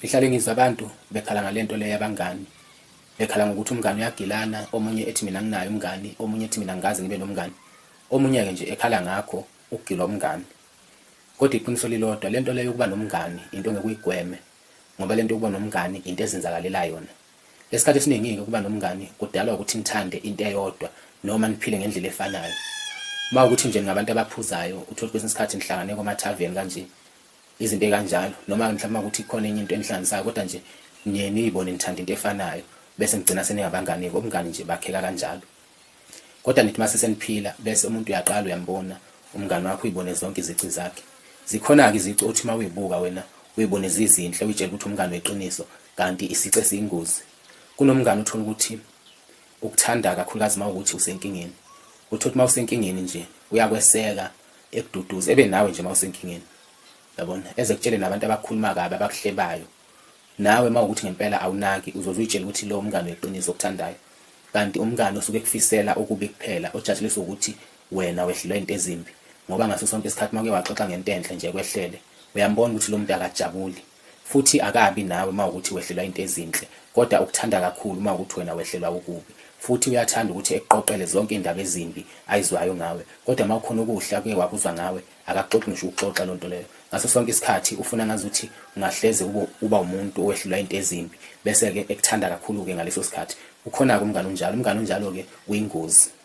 Ngihlale ngizwa abantu bekhala ngalento le yabangani, bekhala ngokuthi umngani uyagilana, omunye ethi mina anginaye umngani, omunye ethi mina angikaze ngibe nomngani, omunye-ke nje ekhala ngakho ukugilwa umngani. Kodwa iqiniso lilodwa, lento le yokuba nomngani into ongeke uyigweme ngoba lento yokuba nomngani into ezenzakalelayo yona. Esikhathi esiningi-ke ukuba nomngani kudalwa ukuthi nithande into eyodwa noma niphile ngendlela efanayo. Uma ukuthi nje ningabantu abaphuzayo, uthole kwesinye isikhathi nihlangane komathaveni kanje, izinto ey'kanjalo noma mhlawumbe ukuthi khona enye into enihlanganisayo kodwa nje niye niyibone nithanda into efanayo bese nigcina seningabangani-ke ubungani nje bakheka kanjalo kodwa nithi mase seniphila bese umuntu uyaqala uyambona umngani wakho uyibone zonke izici zakhe zikhona-ke izici othi uma uyibuka wena uyibone zizinhle uyitshela ukuthi umngani weqiniso kanti isici esiyingozi kunomngani uthola ukuthi ukuthanda kakhulukazi uma ukuthi usenkingeni uthi uma usenkingeni nje uyakweseka ekududuze ebe nawe nje uma usenkingeni yabona eze kutshele nabantu abakhuluma kabi abakuhlebayo nawe uma ukuthi ngempela awunaki uzoze uyitshele ukuthi lo umngane weqiniso okuthandayo kanti umngane osuke ekufisela okubi kuphela ojatshuliswa ukuthi wena wehlelwa into ezimbi ngoba ngaso sonke isikhathi uma uke waxoxa ngento enhle nje kwehlele uyambona ukuthi lo muntu akajabuli Futhi akabi nawe uma ukuthi wehlelwa into ezinhle, kodwa ukuthanda kakhulu uma ukuthi wena wehlelwa okubi. Futhi uyathanda ukuthi ekuqoqele zonke indaba ezimbi ayizwayo ngawe, kodwa uma kukhona okuhle ake wakuzwa ngawe, akakuxoxi ngisho ukuxoxa lonto leyo. Ngaso sonke isikhathi ufuna ngazuthi ungahleze uba umuntu owehlelwa into ezimbi, bese-ke ekuthanda kakhulu-ke ngaleso sikhathi. Ukhona-ke umngane onjalo. Umngane onjalo-ke uyingozi.